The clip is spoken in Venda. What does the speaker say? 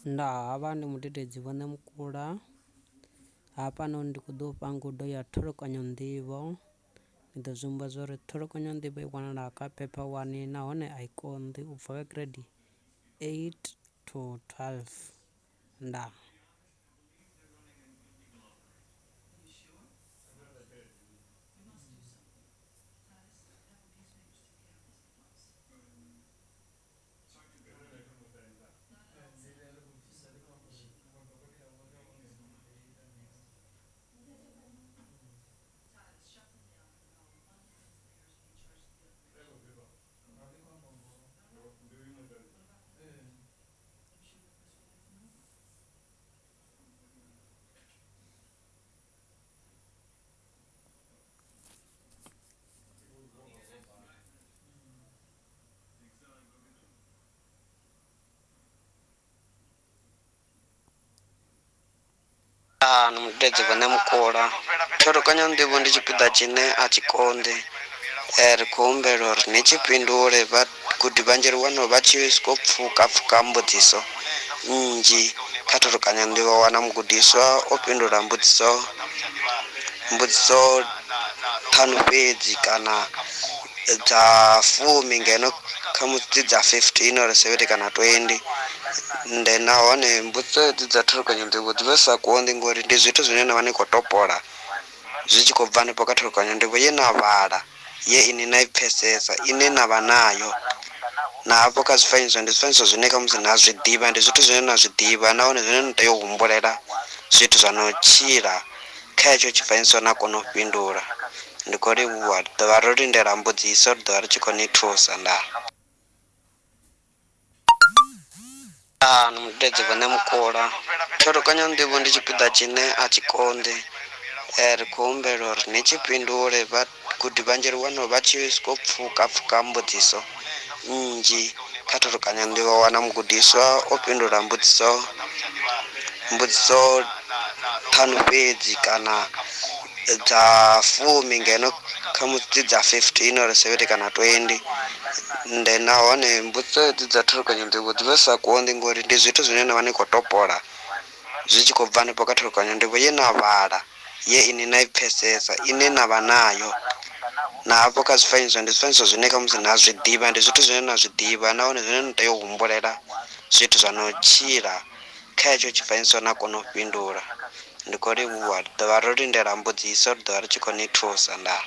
Ndaa havha ndi mudededzi Vho Ṋemukula hafhanoni ndi kho ḓo fha ngudo ya tholokanyo nḓivho ndi ḓo zwi humbula zwa uri tholokanyo nḓivho i wanala kha phepha wani nahone a i konḓi ubva kha grade eight to 12, ndaa. Ndi mudededzi Vho Ṋemukula tholokanyo nḓivho ndi tshipiḓa tshine a tshi konḓi ri khou humbela uri ni tshi fhindule vhagudi vhanzhi ri wana vha tshi soko pfhuka pfhuka mbudziso nnzhi kha tholokanyo nḓivho wa wana mugudiswa o fhindula mbudziso mbudziso ṱhanu fhedzi kana dza fumi ngeno khamusi dzi dza 15 or 70 kana 20 ende nahone mbudziso hedzi dza tholokanyo nḓivho dzi vha dzi sa konḓi ngori ndi zwithu zwine na vha ni khou topola zwi tshi khou bva hanefho kha tholokanyo nḓivho ye na vhala ye ini na i pfesesa ine na vha nayo na hafho kha zwifanyiso ndi zwifanyiso zwine khamusi na zwi ḓivha ndi zwithu zwine na zwi ḓivha nahone zwine na tea u humbulela zwithu zwa no tshila kha hetsho tshifanyiso na kona u fhindula. Ndi khou livhuwa ri ḓo vha ro lindela mbudziso ri ḓo vha ri tshi khou ni thusa ndaa. Ndi mudededzi Vho Ṋemukula tholokanyo nḓivho ndi tshipiḓa tshine a tshi konḓi ri khou humbela uri ni tshi fhindule vhagudi vhanzhi ri wana vha tshi soko pfhuka pfhuka mbudziso nnzhi kha tholokanyo nḓivho wa wana mugudiswa o fhindula mbudziso mbudziso ṱhanu fhedzi kana dza fumi ngeno khamusi dzi dza 15 or 70 kana 20 ende nahone mbudziso hedzi dza tholokanyo nḓivho dzi vha dzi sa konḓi ngori ndi zwithu zwine na vha ni khou topola zwi tshi khou bva hanefho kha tholokanyo nḓivho ye na vhala ye ini na i pfesesa ine na vha nayo na hafho kha zwifanyiso ndi zwifanyiso zwine khamusi na zwi ḓivha ndi zwithu zwine na zwi ḓivha nahone zwine na tea u humbulela zwithu zwa no tshila kha hetsho tshifanyiso na kona u fhindula. Ndi khou livhuwa ri ḓo vha ro lindela mbudziso ri ḓo vha ri tshi khou ni thusa ndaa.